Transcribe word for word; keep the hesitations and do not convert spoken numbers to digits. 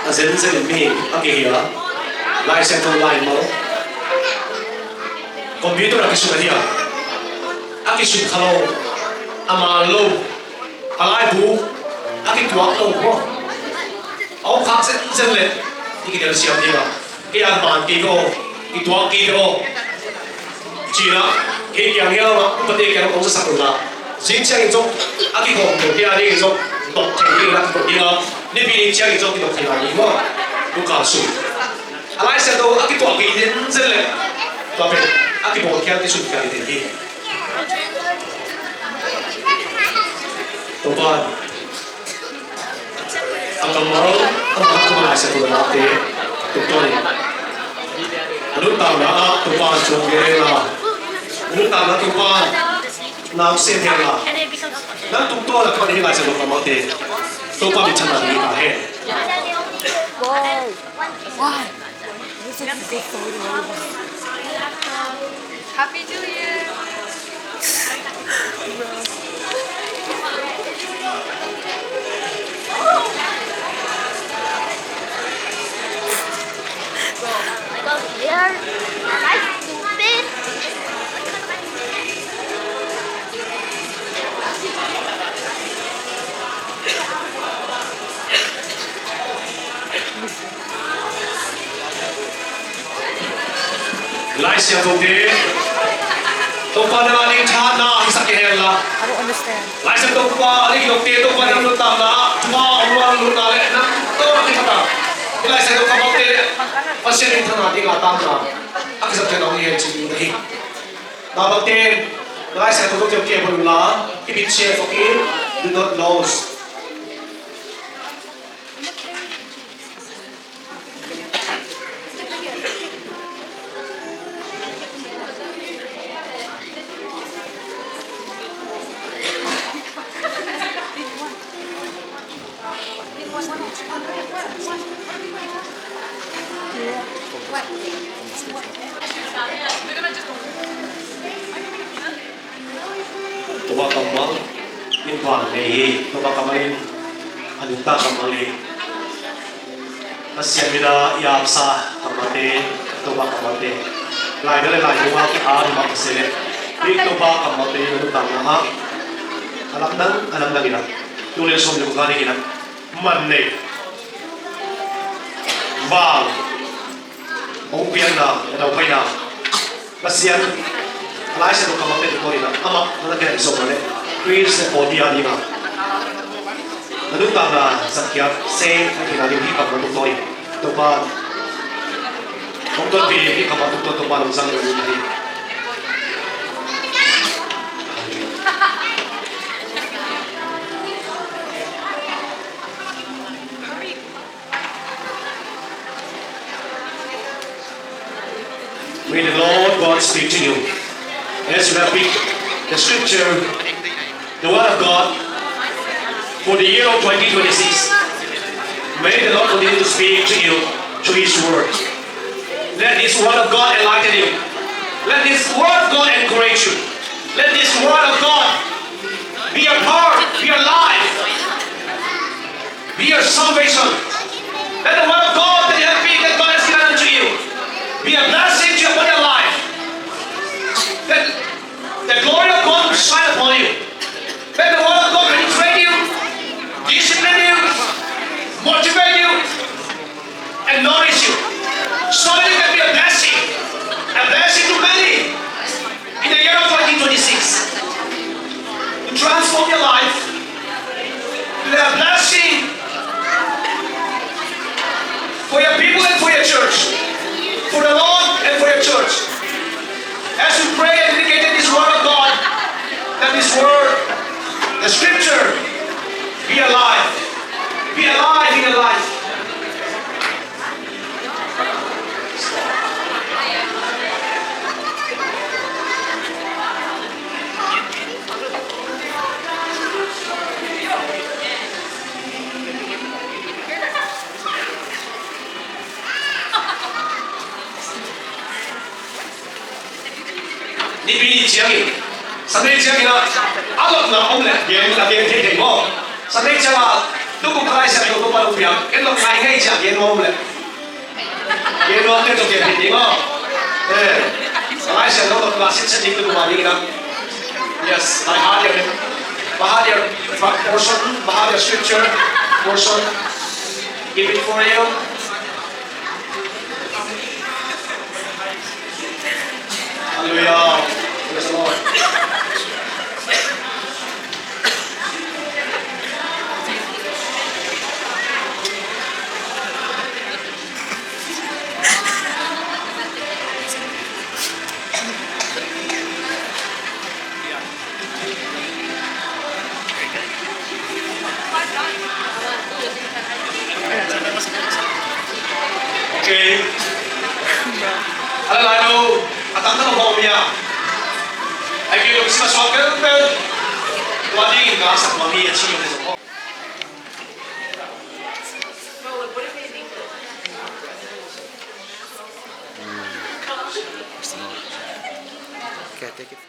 A zenzen in mihing a kihia, Lai Siangtho laimal, computer a kisut ahi a, a kisut kha lo, a man lo, a laibu a kituak lo maw? A om khak zenzen leh i kitel siam ding a, kei a man kei ve aw, i tuak kei ve aw. Cina, kei kiang hiam a, upate kiang hong zasak un la. Zing ciangin zong a kikhawm to, kei a dingin zong dok thei ding la, kidok ding a. Nipi ni ciangin zong kidok thei lai ding maw? Lungkam sung. A Lai Siangtho a kituak kei zenzen leh tua pen a kibawl khial, kisun khial ding hi. Topa, a kammal, a kammal, a kammal Lai Siangtho na te, tuk tawh ni. A nuntakna ah Topa in thuak gen hen la. A nuntakna Topa in na sem hen la. Nang tuk tawh na kammal hi Lai Siangtho kammal te. Topa min thang na ding hi ta hen. Why? This is a good photo. Happy New Year! Here, nice stupid. Lai Siangtho te, Topa na ding thahatna hisak kei hen la. I don't understand. Lai Siangtho Topa a ding dok te, Topa na nuntakna, Topa a luang lutna le na tawh na kipata. Lai Siangtho kammal te, Pasian in thangna ding a tamna a kisak kei na hong hi hen ci ding hi. Na bang te, Lai Siangtho Topa te kei bang la, keep it cheerful, okay? Do not lose. Topa kammal in vang ngei hi. Topa kammal in a nungta kammal hi. Pasian min a i apsa kammalte, Topa kammalte. Lai na le lai nunga ki a nunga ka se le. Ni Topa kammalte na nungta na a. A lamdang, a lamdang ina. Tu le som le ka ni ina. Man nei. Vang. Hong pianna, na daupaina. Pasian, Lai Siangtho kammal pen tua ina, amah na kiang sawm na le, Khrist le pawlpi a ding a, na nuntakna zakhiat sem na kina ding hi kammal tua ina. Topa, hong tuanpih ding hi kammal tua, Topa nong zang na ding hi. May the Lord God speak to you as we have picked the scripture, the word of God for the year of twenty twenty-six. May the Lord continue to speak to you through His word. Let this word of God enlighten you. Let this word of God encourage you. Let this word of God be a part, be alive. Be your salvation. Let the word of God that you have been, that God has given unto you, be a blessing to your body and life. Let the glory of God shine upon you. Let the word of God penetrate you, discipline you, motivate you, and nourish you, so that you can be a blessing, a blessing to many in the year of twenty twenty-six. To transform your life, to be a blessing for your people and for your church, for the Lord and for your church. As we pray and dedicate this word of God, that this word, the scripture, be alive, be alive in your life. Nipi ni ciangin, Sunday ciangin ah, a A lotna om leh gen, a gen thei thei maw? Sunday ciang a, tu kum ka Lai Siangtho Topa hong piak, en lotna hi ngei ci a gen nuam om leh. Gen nuam te tawh gen thei thei maw? Eh, ka Lai Siangtho lotna sitset ding tu kum a ding in a. Yes, by heart your, by heart your portion, by heart your scripture portion. Give it for you. Hallelujah. Praise the Lord. Okay. A la lai lo, a tangtang lo bawh mi a. Ai kei lo si ma suak pen pen. Tua ding in ka sak tua mi a ci lo. Okay, take it.